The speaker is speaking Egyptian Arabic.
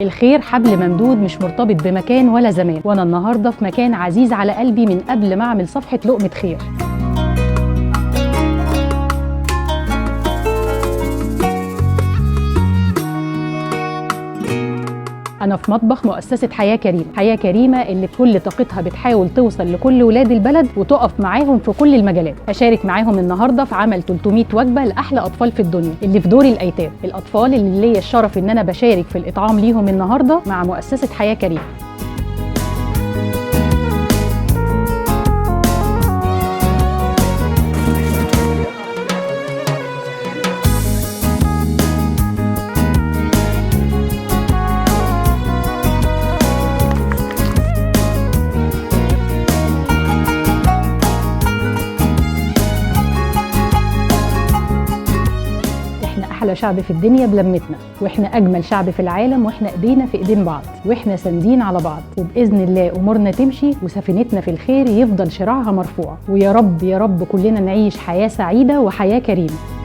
الخير حبل ممدود مش مرتبط بمكان ولا زمان، وانا النهارده في مكان عزيز على قلبي من قبل ما اعمل صفحة لقمة خير. أنا في مطبخ مؤسسة حياة كريمة، حياة كريمة اللي بكل طاقتها بتحاول توصل لكل ولاد البلد وتقف معاهم في كل المجالات. هشارك معاهم النهارده في عمل 300 وجبة لأحلى أطفال في الدنيا اللي في دور الأيتام، الأطفال اللي ليا الشرف إن أنا بشارك في الإطعام ليهم النهارده مع مؤسسة حياة كريمة. احنا أحلى شعب في الدنيا بلمتنا، واحنا أجمل شعب في العالم، واحنا ايدينا في ايدين بعض، واحنا ساندين على بعض، وبإذن الله أمورنا تمشي وسفينتنا في الخير يفضل شراعها مرفوع، ويا رب يا رب كلنا نعيش حياة سعيدة وحياة كريمة.